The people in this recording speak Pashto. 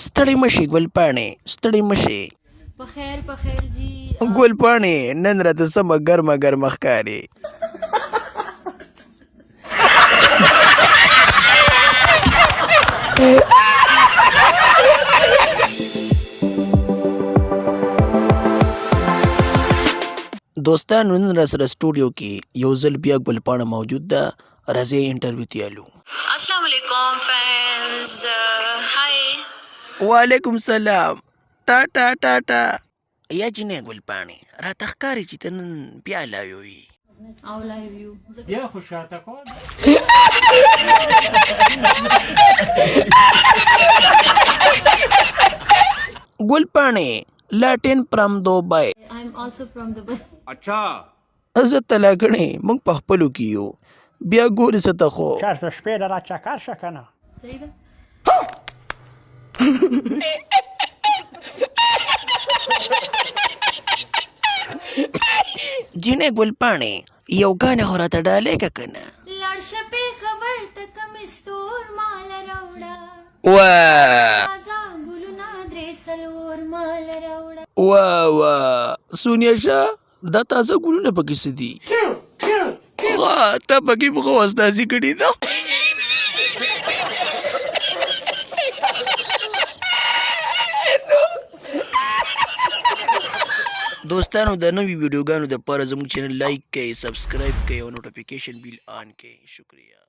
ستړي مه شي ګل پاڼې ستړي مه شي. په خیر په خیر جی. ګل پاڼې نن راته سمه ګرمه ګرمه ښکاري. دوستانو نن راسره سټوډیو کې یو ځل بیا ګل پاڼه موجود ده راځئ انټرویو ته الو. السلام علیکم فینز های. وعلیکم سلام ټاټا ټاټا. یا جنې ګل پاڼې راته ښکاري چې ته نن بیا لایو یې. او لایو یو بیا خو شاته کوم. ګل پاڼې لاټین فرام دوبای. آی ایم آلسو فرام دوبای. اچھا زه طلاګڼې موږ په خپلو کې یو بیا ګورې څه ته خو. چرته شپې له را چکر شه کنه. صحیح ده. جینۍ ګل پاڼې یو ګانه خو راته ډالۍ که کنه. لاړ شه پېښور ته کمې ستور ماله راوړه. وا تازه ګلونه 3-4 ماله راوړه. وا وا سونیا شه دا تازه ګلونه پکې څه دي؟ غا تا پکې پخوا استازي کړي ده. دوستانو د نوي ویډیوګانو دپاره زموږ چینل لایک کړئ، سبسکرایب کړئ او نوټیفیکیشن بیل آن کړئ. شکریه.